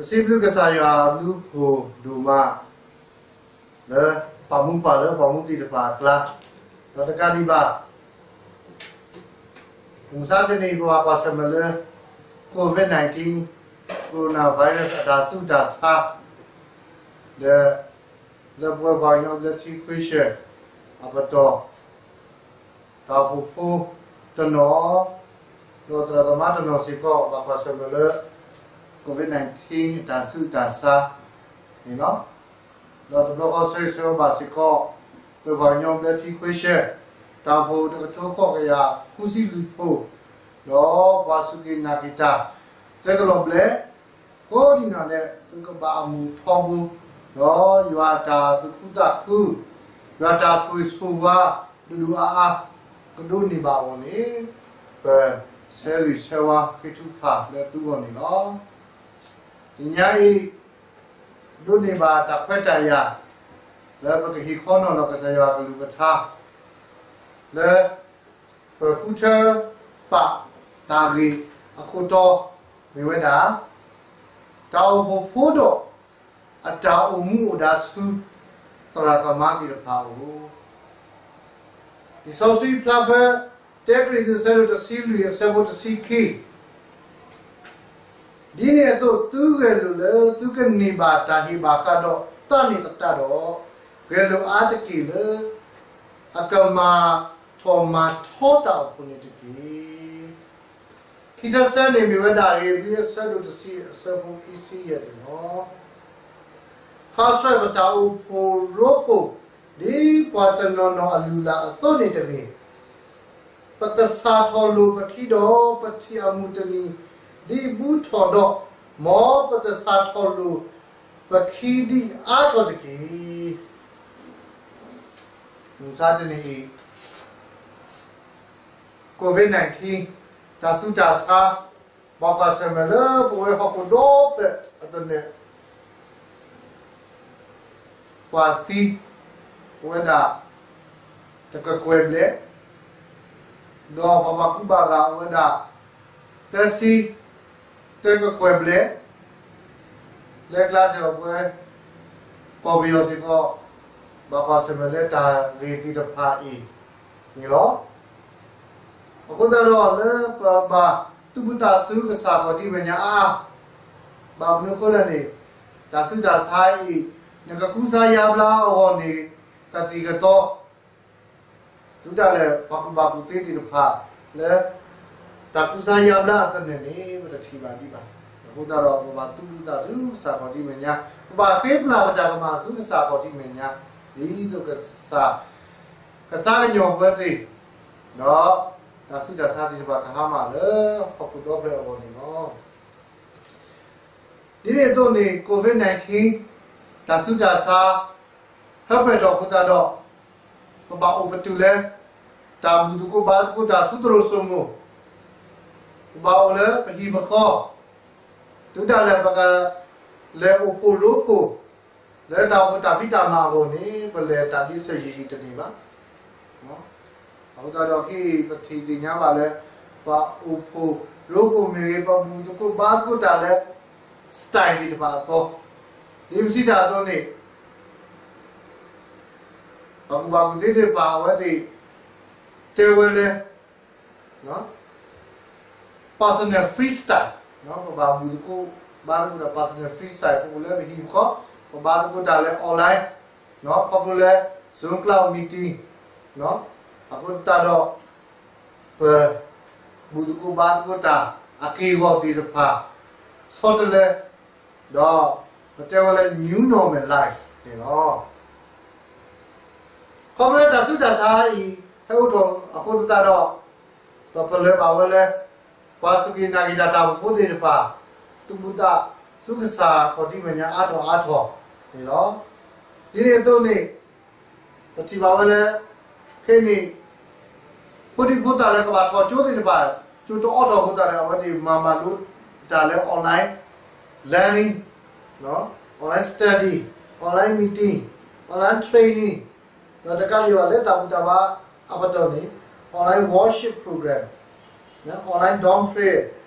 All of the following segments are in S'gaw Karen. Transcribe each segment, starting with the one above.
ပစံးဘျုးကစၢ်ယွၤအဘျုးအဖှိၣ်ဒိၣ်မး လၢပာ်မူပှၤလၢပှၤမူသ့ၣ်တဖၣ်အကျါ, ဒီးတကးဒံးဘၣ် မုၢ်မဆါတနံၤအံၤ ပဘၣ်ကွၢ်ဆၢၣ်မဲာ်လၢ COVID nineteen coronavirus အတၢ်ဆူးတၢ်ဆါ ဒီး လၢပဝဲပှၤကညီဘျၢထံခွ့ရှၢၣ်အပတီၢ် တၢ်အိၣ်ဖှိၣ်ဖိတနီၤ ဒီးသရၣ်သမါတနီၤစ့ၢ်ကီး ဘၣ်ကွၢ်ဆၢၣ်မဲာ်လၢ COVID nineteen အတၢ်ဆူးတၢ်ဆါန့ၣ်လီၤ. ဒီးတဘျီဃီဆၢဂ့ၤဆၢဝါဘၣ်စ့ၢ်ကီး ပဝဲပှၤကညီဘျၢထံခွ့ရှၢၣ် တၢ်အိၣ်ဖှိၣ်တကထိဃိးကယၤဃုဆံလွံၢ်ဖိ ဒီးပှၤစူၢ်က့ၤနာ်က့ၤတၢ် သၢကလီၢ်ဘျဲၣ် ကိးဒံးနီၢ်ဒဲး သုကဘၣ်အမုာ်ထီဘိ ဒီးယွၤအတၢ်သူၣ်ခုသးခု ယွၤအတၢ်ဆိၣ်ဂ့ၤဆိၣ်ဝါ ဒိၣ်ဒိၣ်အါအါ ကဒိးန့ၢ်ဘၣ်အဂီၢ်န့ၣ် ပဆၢဂ့ၤဆၢဝါဃ့ထုကဖၣ်လၢသုဂီၢ်န့ၣ်လီၤ. တနံၤအံၤ ဒိးန့ၢ်ဘၣ်တၢ်ခွဲးတၢ်ယာ် လၢပကဟ့ၣ်ခီနီၤလီၤကစၢ်ယွၤအကလုၢ်ကထါ လၢ ပဃုထၢပာ်တၢ်ဂ့ၢ်အခိၣ်တီ မ့ၢ်ဝဲဒၣ် တၢ်အိၣ်ဖှိၣ်ဖိဒီး အတၢ်အိၣ်မူအိၣ်ဒါဆူ သရၣ်သမါသ့ၣ်တဖၣ်အအိၣ် လံာ်စီဆှံဖျါဖဲ တၢကရံၣ်သူး အဆၢဒိၣ်တဆံလွံၢ် အဆၢဖိတဆံခံ ဒ်န့ၣ်အသိး သုဂဲၤလိာ်လၢသုကန့ၢ်ဘၣ်တၢ်ဟ့ၣ်ဘၣ်ဃးဒီးသးန့ၣ်သတးဒီး, ဂဲၤလိာ်အါတက့ၢ်လၢ အကမၤထီၣ်မၤထီတၢ်အိၣ်ဖှိၣ်န့ၣ်တက့ၢ်. ခံထၢဆၢန့ၣ်မ့ၢ်ဝဲဒၣ် ဧ့ၤဘြံၤအဆၢဒိၣ်တဆံ အဆၢဖိခံဆံယဲၢ်န့ၣ်လီၤ. ဖးဆှဲပတၢ်အိၣ်ဖှိၣ်ရိဖှိၣ် ဒ်ပှၤတနီၤနီၤအလုၢ်အလၢ်အသိးန့ၣ်တဂ့ၤ. ပသဆၣ်ထီၣ်လိာ်ပခံဒီးပထံၣ်အမုၢ်တနံၤ ဒ်ဘူးထီၣ်ဒီး, မ်ပသဆၣ်ထီၣ်လိာ်ပခံဒ်အါထီၣ်တက့ၢ်. မုၢ်မဆါတနံၤအံၤ COVID nineteen တၢ်ဆူးတၢ်ဆါ ဘၣ်ကွၢ်ဆၢၣ်မဲာ်လၢပဝဲဟီၣ်ခိၣ်ဒီဖျၢၣ်အသနၢၣ် ပှၤသံအိၣ်ဝဲဒၣ် တကကွဲၢ်ဘျဲၣ်, ဒီးပှၤဘၣ်ကူဘၣ်ဂာ်အိၣ်ဝဲဒၣ် သၢဆံ တကကွဲၢ်ဘျဲၣ်, လၢကျါစ့ၢ်ကီးပဝဲ ကီၢ်ပယီၤစ့ၢ်ကီး ဘၣ်ကွၢ်ဆၢၣ်မဲာ်လၢတၢ်ဂ့ၢ်သ့ၣ်တဖၣ်အံၤန့ၣ်လီၤ. အဃိသတးဒီးလၢပဘၣ်သူၣ်ဘုသးစူၤကစၢ်ခီၣ်ထံးမဲာ်ညါအါအါ, ဘၣ်မနုၤအဃိလဲၣ်န့ၣ် တၢ်ဆူးတၢ်ဆါအံၤ နကကူစါယါဘျါအဂီၢ်န့ၣ် တၢ်သံၣ်ကသီ တုၤဒၣ်လဲာ်ပှၤကူၣ်ဘၣ်ကူၣ်သ့သ့ၣ်တဖၣ်လၢ တၢ်ကူစါယါဘျါအသနၢၣ်န့ၣ် ပတထံၣ်ဘၣ်ဒံးဘၣ်. အဃိသတးဒီး ပဘၣ်သူၣ်ဘုသးစူၤကစၢ်ခီၣ်ထံးမဲာ်ညါ, ပဘၣ်ဃ့ပျၢ်ပတၢ်ကမၣ်ဆူကစၢ်ခီၣ်ထံးမဲာ်ညါ, ဒ်သိးကစၢ် ကသးကညီၤပဝဲသ့ၣ်, ဒီးတၢ်ဆူးတၢ်ဆါသ့ၣ်တဖၣ်ကဟါမၢ်လၢဟီၣ်ခိၣ်ဒီဖျၢၣ်အဂီၢ်န့ၣ်လီၤ. ဒ်န့ၣ်အသိးန့ၣ် COVID nineteen တၢ်ဆူးတၢ်ဆါ ဟၢဖျၢၣ်ထီၣ်အဃိသတးဒီး ပဘၣ်အိၣ်ပတုာ်လၢ တၢ်ဘူၣ်သကိးဘါသကိးတၢ်ဆူသရိာ်စိမိၤ, ပဘၣ်အိၣ်လၢပဟံၣ်ပဃီ, တုၤဒၣ်လဲာ်ပက လဲၤအိၣ်ဖှိၣ်ရိဖှိၣ် လၢတၢ်အိၣ်ဖှိၣ်တၢ်ဖံးတၢ်မၤအဂီၢ်န့ၣ် ပလဲၤတၢ်ဒ်ဆၢယံာ်ယံာ်တန့ၢ်ဘၣ်. အဃိသတးဒီး ခဲအံၤပထံၣ်သ့ၣ်ညါဘၣ်လၢ ပအိၣ်ဖှိၣ်ရိဖှိၣ်မ့ၢ်ဂ့ၤ, ပဘူၣ်သကိးဘါသကိးတၢ်လၢ style သ့ၣ်တဖၣ်အသီ, ဒ်ပစံးတၢ်အသိးန့ၣ် ပှၤကူၣ်ဘၣ်ကူၣ်သ့သ့ၣ်တဖၣ်အဝဲသ့ၣ် တဲဝဲလၢ personal freestyle, ပဘၣ်ဘူၣ်သကိးဘါသကိးတၢ် personal freestyle ပအိၣ်လၢပဟံၣ်ပဃီ, ပဘါသကိးတၢ်လၢ online, ခီဖျိလၢ Zoom cloud meeting, အဃိသတးဒီး ပ ဘူၣ်သကိးဘါသကိးတၢ် အက့ၢ်အဂီၤသ့ၣ်တဖၣ် ဆီတလဲ, ဒီးပတဲဝဲလၢ new normal life န့ၣ်လီၤ. ခီဖျိလၢတၢ်ဆူးတၢ်ဆါအံၤ ဟဲအိၣ်ထီၣ်အဃိသတးဒီး ပပလၢၢ်ဘၣ်ဝဲလၢ ပှၤစူၢ်က့ၤနာ်က့ၤတၢ်တၢ်အိၣ်ဖှိၣ်ဖိသ့ၣ်တဖၣ် သူၣ်ဘုသးစူၤကစၢ်ခီၣ်ထံးမဲာ်ညါအါထီၣ်အါထီၣ်န့ၣ်လီၤ. ဒ်န့ၣ်အသိးန့ၣ် ပထံၣ်ဘၣ်ဝဲလၢ ခဲအံၤန့ၣ် ဖိဒံဖိသၣ်လၢကဘၣ်ထီၣ်ကၠိသ့ၣ်တဖၣ် ကၠိတအိးထီၣ်အဃိသတးဒီး အဝဲသ့ၣ်မၤဘၣ်လိတၢ်လၢ online learning, online study, online meeting, online training, ဒီးတကးဒံးဘၣ်လၢတၢ်ဘူၣ်တၢ်ဘါအပတီၢ်န့ၣ် online worship program, online dorm prayer,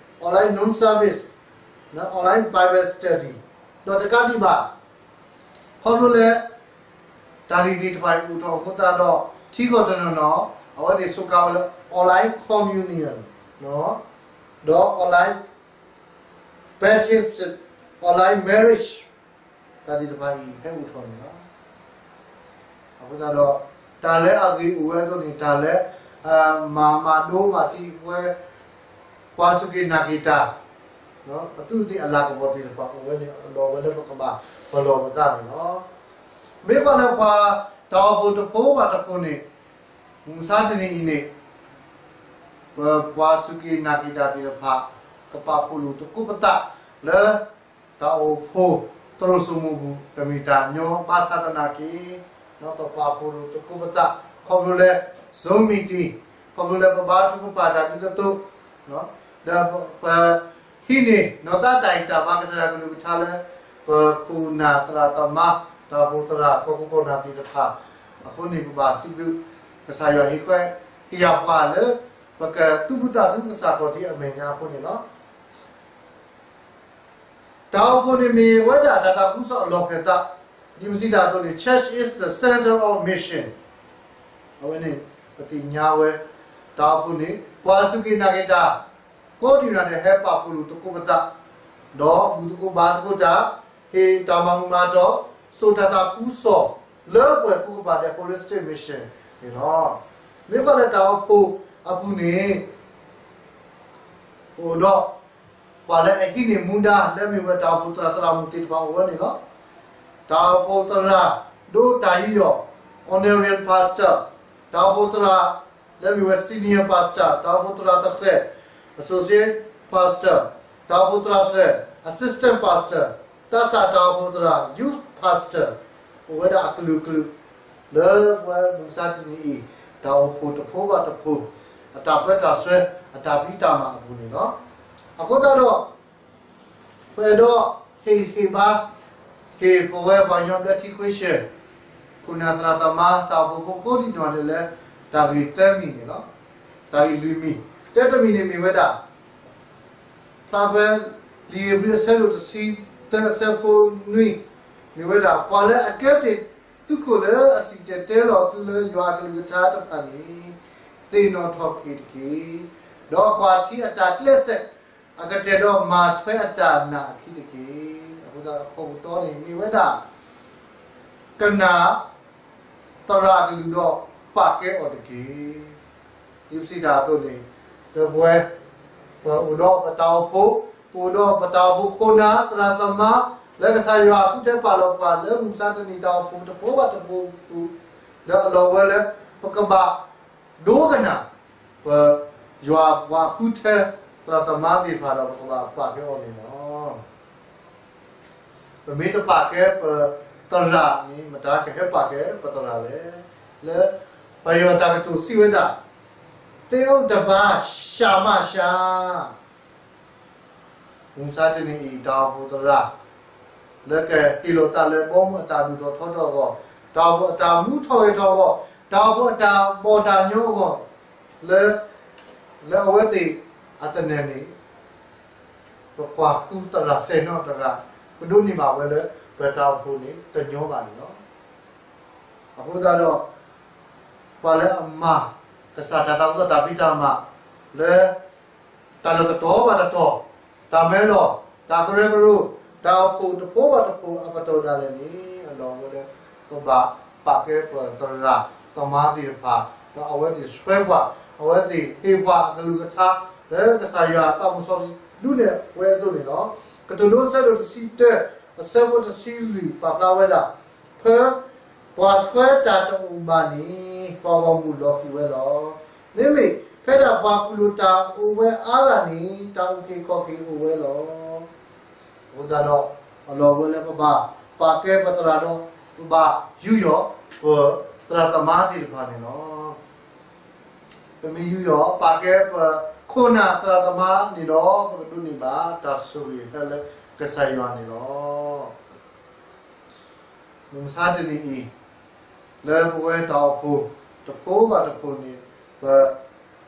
online noon service, online Bible study ဒီးတကးဒံးဘၣ် ခီဖျိလၢ တၢ်ဂ့ၢ်သ့ၣ်တဖၣ်အံၤအိၣ်ထီၣ်အဃိသတးဒီး ထံကီၢ်တနီၤနီၤ အဝဲသ့ၣ်စူးကါဝဲလၢ online communion, ဒီး online baptism, online marriage တၢ်သ့ၣ်တဖၣ်အံၤ ဟဲအိၣ်ထီၣ်န့ၣ်လီၤ. အဃိသတးဒီး တၢ်လၢအဂ့ၤအိၣ်ဝဲအသိးန့ၣ် တၢ်လၢ မၤမၤဒိမၤထံးဝဲ ပှၤစူၢ်က့ၤနာ်က့ၤတၢ် အသူးအသ့ၣ်အလၤကပီၤသ့ၣ်တဖၣ်အိၣ်ဝဲန့ၣ် အလီၢ်ဝဲလၢပကဘၣ်ပလီၢ်ပသးန့ၣ်လီၤ. မ့ၢ်ကွၢ်လၢပှၤတၢ်အိၣ်ဖှိၣ်တဖိဘၣ်တဖိန့ၣ် မုၢ်မဆါတနံၤအံၤန့ၣ် ပပှၤစူၢ်က့ၤနာ်က့ၤတၢ်သ့ၣ်တဖၣ် ကပာ်ဖှိၣ်လိာ်သကိးပသးလၢ တၢ်အိၣ်ဖှိၣ်သရိာ်စိမိးပူၤ တမ့ၢ်တၢ်ညီဘၣ်ဆၣ်သနာ်က့ ပပာ်ဖှိၣ်လိာ်သကိးပသး ခီဖျိလၢ Zoom meeting ခီဖျိလၢပဘါထုကဖၣ်တၢ်ဒ်သိးသိး ဒီးပ ဟံးန့ၢ် နီၢ်သးတၢ်အံၤတၢ်ဘါကစၢ်ယွၤကလုၢ်ကထါလၢ ပခိၣ်နၢ်သရၣ်သမါ တၢ်အိၣ်ဖှိၣ်သရၣ် ကီၢ်ခိၣ်ကီၢ်နၢ်သ့ၣ်တဖၣ် အဃိန့ၣ် ပဘၣ်စံးဘျုး ကစၢ်ယွၤဟ့ၣ်ခွဲး ဟ့ၣ်ယၤပှၤလၢ ပကသူၣ်ဖှံသးစူၤကစၢ်ခီၣ်ထံးအမဲာ်ညါအဃိန့ၣ်လီၤ. တၢ်အိၣ်ဖှိၣ်န့ၣ်မ့ၢ်ဝဲဒၣ်တၢ်သးခုကစီၣ်အလီၢ်ခၢၣ်သး, ဒ်ပစံးတၢ်အသိးန့ၣ် Church is the center of mission. အဝဲန့ၣ် ပသ့ၣ်ညါဝဲ တၢ်အိၣ်ဖှိၣ်န့ၣ် ပှၤစူၢ်က့ၤနာ်က့ၤတၢ် ကိးဒံးနၤန့ၣ် ဟဲပာ်ဖှိၣ်လိာ်သကိးပသး, ဒီးဘူၣ်သကိးဘါသကိးတၢ်, ဟ့ၣ်တၢ်မၤမူမၤတီၢ်, စိာ်တၢ်သးခုကစီၣ် လၢပှဲၤကိးကပၤဒီး holistic mission န့ၣ်လီၤ. မ့ၢ်ကွၢ်လၢတၢ်အိၣ်ဖှိၣ်အပူၤန့ၣ် အိၣ်ဒီး ပှၤလၢအဟံးန့ၢ်မူဒါလၢမ့ၢ်ဝဲတၢ်အိၣ်ဖှိၣ်သရၣ်သရၣ်မုၣ်သ့ၣ်တဖၣ်အိၣ်ဝဲန့ၣ်လီၤ. တၢ်အိၣ်ဖှိၣ်သရၣ်ဒိတၢ်ယူးယီၣ် honorary pastor, တၢ်အိၣ်ဖှိၣ်သရၣ်လၢမ့ၢ်ဝဲ senior pastor, တၢ်အိၣ်ဖှိၣ်သရၣ်သဃဲၣ် associate pastor, တၢ်အိၣ်ဖှိၣ်သရၣ်စဲၣ် assistant pastor, သးစၢ်တၢ်အိၣ်ဖှိၣ်သရၣ် youth pastor အိၣ်ဝဲဒၣ်အကလုာ်ကလုာ် လၢပဝဲမုၢ်မဆါတနံၤအံၤ တၢ်အိၣ်ဖှိၣ်တဖိဘၣ်တဖိ အတၢ်ပၢတၢ်ဆှၢ အတၢ်ဖံးတၢ်မၤအပူၤန့ၣ်လီၤ. အဃိသတးဒီး ပအဲၣ်ဒိးဟ့ၣ်ဂံၢ်ဟ့ၣ်ဘါက့ၤ ပဝဲပှၤကညီဘျၢထံခဝ့ၡၢၣ် ခိၣ်နၢ်သရၣ်သမါ တၢ်အိၣ်ဖှိၣ်ဖိကိးဒံးနီၢ်ဒဲးလၢ တၢ်ဂ့ၢ်သၢမံၤန့ၣ်လီၤ. တၢ်ဂ့ၢ်လွံၢ်မံၤ တၢတမံၤန့ၣ်မ့ၢ်ဝဲဒၣ် ဖျါဖဲ လံာ်ဧ့ၤဘြံၤအဆၢဒိၣ်တဆံသၢ အဆၢဖိနွံ မ့ၢ်ဝဲဒၣ် ပှၤလၢအကဲတ့ၢ်သုးခိၣ်လၢအစံၣ်တဲၤတဲလီၤသုလၢယွၤအကလုၢ်ကထါတဖၣ်န့ၣ် သ့ၣ်နီၣ်ထီၣ်က့ၤတက့ၢ်. ဒီးကွၢ်ထံအတၢ်ကျဲးစၢး အကတဲာ်ဒီးမၤထွဲအတၢ်နာ်အခံတက့ၢ်. အဃိသတးအခီပညီန့ၣ်မ့ၢ်ဝဲဒၣ် ကနၣ် သရၣ်ကလုၢ်ဒီးပာ်ကဲအီၤတက့ၢ်. ဒ်ပစံးတၢ်အသိးန့ၣ် ဒီပုၢ်ဝဲၢ် ပအိၣ်ဒီးပတၢ်အိၣ်ဖှိၣ်, ပအိၣ်ဒီးပတၢ်အိၣ်ဖှိၣ်ခိၣ်နၢ်သရၣ်သမါ လၢကစၢ်ယွၤဃုထၢပာ်လီၤပှၤလၢမုၢ်မဆါတနံၤတၢ်အိၣ်ဖှိၣ်တဖိဘၣ်တဖိအပူၤ, ဒီးအလီၢ်ဝဲလၢ ပကဘၣ်ဒိကနၣ် ပယွၤပှၤဃုထၢသရၣ်သမါသ့ၣ်တဖၣ်ဒီး ပကဘၣ်ပာ်ကဲအီၤန့ၣ်လီၤ. ပမ့ၢ်တပာ်ကဲပသရၣ်န့ၣ် မတၤကဟဲပာ်ကဲပသရၣ်လဲၣ်. လၢပယီၤတၢ်ကတိၤစံးဝဲဒၣ် သ့ၣ်အိၣ်တပၤ ရှၢမးရှၢ မုၢ်မဆါတနံၤအံၤ တၢ်အိၣ်ဖှိၣ်သရၣ် လၢကဟ့ၣ်လီၤသးလၢဘီမုၢ်အတၢ်ဒိၣ်ထီၣ်ထီထီၣ်အဂီၢ်, တၢ်အိၣ်ဖှိၣ်အတၢ်မူထီၣ်ဂဲၤထီၣ်အဂီၢ်, တၢ်အိၣ်ဖှိၣ်အတၢ်ဘီၣ်တၢ်ညီအဂီၢ်, လၢ လၢအဝဲသ့ၣ်အသနၢၣ်န့ၣ် ပကွၢ်ဃုသရၣ်စဲၣ်နီတဂၤ ကဒိးန့ၢ်ဘၣ်ဝဲလၢ ပတၢ်အိၣ်ဖှိၣ်န့ၣ် တညီဘၣ်န့ၣ်လီၤ. အဃိသတးဒီး ပှၤလၢအမၤကစၢ်တၢ်သးခုကစီၣ်တၢ်ဖံးတၢ်မၤ လၢ တၢ်လီၢ်တတီၤဘၣ်တတီၤ, တၢ်မၢလီၤ, တၢ်ကရၢကရိ, တၢ်အိၣ်ဖှိၣ်တဖိဘၣ်တဖိအကတီၢ်ဒၣ်လဲာ်န့ၣ် အလီၢ်ဝဲလၢ ပဘၣ်ပာ်ကဲပသရၣ်သမါသ့ၣ်တဖၣ်, ဒီးအဝဲသ့ၣ်ဆှၢပှၤ, အဝဲသ့ၣ်ဟ့ၣ်ပှၤအကလုၢ်ကထါ လၢကစၢ်ယွၤအသးမုၢ်စီဆှံဒုးနဲၣ်ဝဲအသိးန့ၣ်လီၤ. ကတိၤဒိအဆၢဒိၣ်တဆံတၢ အဆၢဖိတဆံလွံၢ်ပာ်ဖျါဝဲဒၣ်, ဖဲ ပှၤဆှၢတၢ်တအိၣ်ဘၣ်န့ၣ် ပှၤဂီၢ်မုၢ်လီၤဃံၤဝဲလီၤ. မ့မ့ၢ်ဖဲဒၣ်ပှၤကူၣ်လိာ်တၢ်အိၣ်ဝဲအါဂၤန့ၣ် တၢ်အုၣ်က့ၤခီၣ်က့ၤအိၣ်ဝဲလီၤ. အဃိသတးဒီး အလီၢ်ဝဲလၢပဘၣ်ပာ်ကဲပသရၣ်ဒီး ပဘၣ်ယူးယီၣ်ပသရၣ်သမါသ့ၣ်တဖၣ်န့ၣ်လီၤ. ပမ့ၢ်ယူးယီၣ်ပာ်ကဲပခိၣ်နၢ်သရၣ်သမါန့ၣ်ဒီး ပကဒိးန့ၢ်ဘၣ်တၢ်ဆိၣ်ဂ့ၤဖဲလၢကစၢ်ယွၤန့ၣ်လီၤ. မုၢ်မဆါတနံၤအံၤ လၢပဝဲတၢ်အိၣ်ဖှိၣ်တဖိဘၣ်တဖိန့ၣ် ပ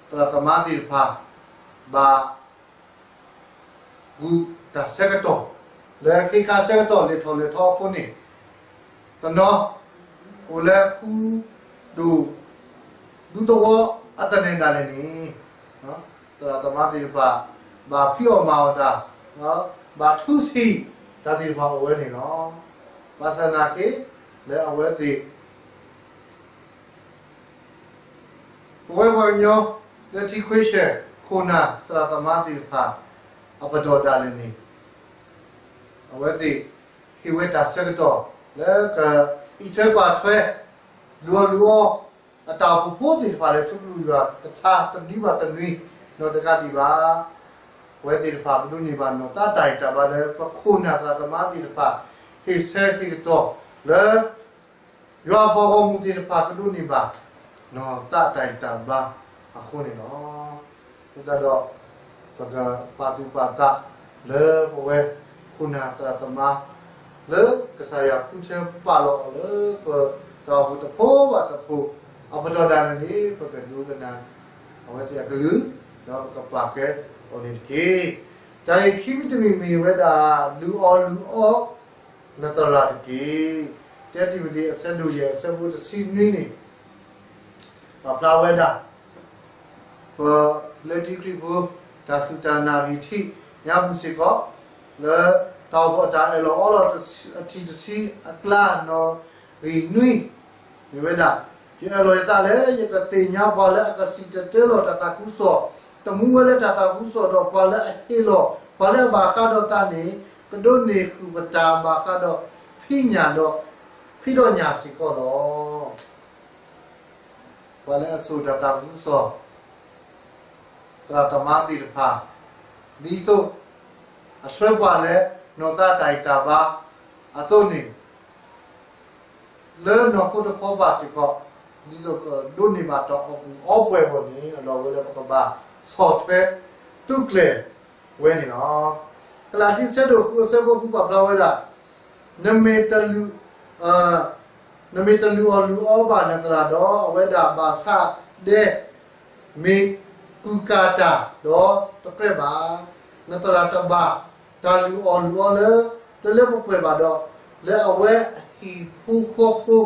သရၣ်သမါသ့ၣ်တဖၣ် ဘၣ် ဂုာ်တၢ်ဆၢကတီၢ် လၢခ့ခါဆၢကတီၢ်လဲၤထီၣ်လဲၤထီအဃိန့ၣ်, တနီၤအိၣ်လၢခူဒိၣ် ဒူသဝီအတၢ်နဲၣ်ဒၣ်လဲာ်န့ၣ်, သရၣ်သမါသ့ၣ်တဖၣ် ဘၣ်ဖံးအီၣ်မၤအီၣ်တၢ်, ဘၣ်ထူဆံးတၢ်သ့ၣ်တဖၣ်အိၣ်ဝဲန့ၣ်လီၤ. ဘၣ်ဆၣ်သနာ်က့ လၢအဝဲသ့ၣ် ပဝဲပှၤကညီလၢထံခွ့ဆၢၣ်ခိၣ်နၢ်သရၣ်သမါသ့ၣ်တဖၣ် အပတီၢ်ဒၣ်လဲာ်န့ၣ်, အဝဲသ့ၣ်ဟ့ၣ်ဝဲတၢ်ဆၢကတီၢ်လၢကအံးထွဲကွၢ်ထွဲ လုၢ်အီၣ်လုၢ်အီ အတၢ်အိၣ်ဖှိၣ်ဖိသ့ၣ်တဖၣ်လၢ ထူကလုၢ်ယွၤကထါတနွံဘၣ်တနွံဒီးတကးဒံးဘၣ်, အဝဲသ့ၣ်တဖၣ်ပဒိးန့ၢ်ဘၣ်နီၢ်သးတၢ်ဂံၢ်တၢ်ဘါလၢ ပခိၣ်နၢ်သရၣ်သမါသ့ၣ်တဖၣ် ဟ့ၣ်ဆၢဟ့ၣ်ကတီၢ်လၢ ယွၤအပှၤဂီၢ်မုၢ်သ့ၣ်တဖၣ်ကဒိးန့ၢ်ဘၣ် နီၢ်သးတၢ်ဂံၢ်တၢ်ဘါအဃိန့ၣ်လီၤ. အဃိသတးဒီး ပကပာ်သူၣ်ပာ်သးလၢပဝဲခိၣ်နၢ်သရၣ်သမါ လၢကစၢ်ယွၤဃုထၢပာ်လီၤအီၤလၢပတၢ်အိၣ်ဖှိၣ်တဖိဘၣ်တဖိ အပတီၢ်ဒၣ်လဲာ်န့ၣ် ပကဒိကနၣ်အဝဲသ့ၣ်အကလုၢ် ဒီးပကပာ်ကဲအီၤန့ၣ်တက့ၢ်. တၢ်ဂ့ၢ်ခံမံၤတမံၤမ့ၢ်ဝဲဒၣ် လုၢ်အီၣ်လုၢ်အီ နသရၣ်တက့ၢ်. တံၤမသ့း အဆၢဒိၣ်ယဲၢ် အဆၢဖိတဆံနွံန့ၣ် ပာ်ဖျါဝဲဒၣ် ပလၢတံၤခရံာ်ဖိ တၢ်စူၢ်တၢ်နာ်ဂံၢ်ထံးညါပူၤစ့ၢ်ကီး လၢတၢ်အိၣ်ဖှိၣ်အတၢ်အၢၣ်လီၤအီလီၤအထံၣ်တဆံအကျါ နီၣ်ဂံၢ်နွံ မ့ၢ်ဝဲဒၣ်, ယအၢၣ်လီၤယသးလၢ ယကသ့ၣ်ညါပှၤလၢအကစံၣ်တဲၤတဲလီၤတၢ်သးခုကစီၣ်, တမူဝဲလၢတၢ်သးခုကစီၣ်ဒီး ပှၤလၢအဟ့ၣ်လီၤ ပှၤလၢအဘၣ်ဃးဒီးသးန့ၣ် ကဒိးန့ၢ်ဃုာ်ပတၢ်ဘၣ်ဃးဒီး ဖံးညၣ်ဒီး ဖံးဒီးညၣ်စ့ၢ်ကီးလီၤ. ပှၤလၢအစိာ်တၢ်သးခုကစီၣ် သရၣ်သမါသ့ၣ်တဖၣ် ဒ်သိး အဆှၢပှၤလၢနီၢ်သးတၢ်ဂံၢ်တၢ်ဘါအသိးန့ၣ် လၢနီၢ်ခိတခီပၤစ့ၢ်ကီး ဒ်သိးကဒိးန့ၢ်ဘၣ်တၢ်အီၣ်ကူၣ်အီပှဲၤအဂီၢ်န့ၣ် အလီၢ်ဝဲလၢပကဘၣ်ဆီၣ်ထွဲသုးကျဲၤဝဲန့ၣ်လီၤ. ကလၤတံ ဆၢဒိၣ်ဃု အဆၢဖိဃု ပာ်ဖျါဝဲဒၣ်, နမ့ၢ်တလုၢ် နမ့ၢ်တလုၢ်အီၣ်လုၢ်အီဘၣ်နသရၣ်ဒီး အဝဲဒၣ်ဘၣ်ဆၣ်ဒဲ မ့ၢ်ကူၣ်ကၤတၢ်ဒီးတကြၢးဘၣ်. နသရၣ်တဘၣ်တၢ်လုၢ်အီၣ်လုၢ်အီလၢ လၢလၢပှဲၤပှဲၤဘၣ်ဒီး လၢအဝဲအဟံၣ်ဖိဃီဖိ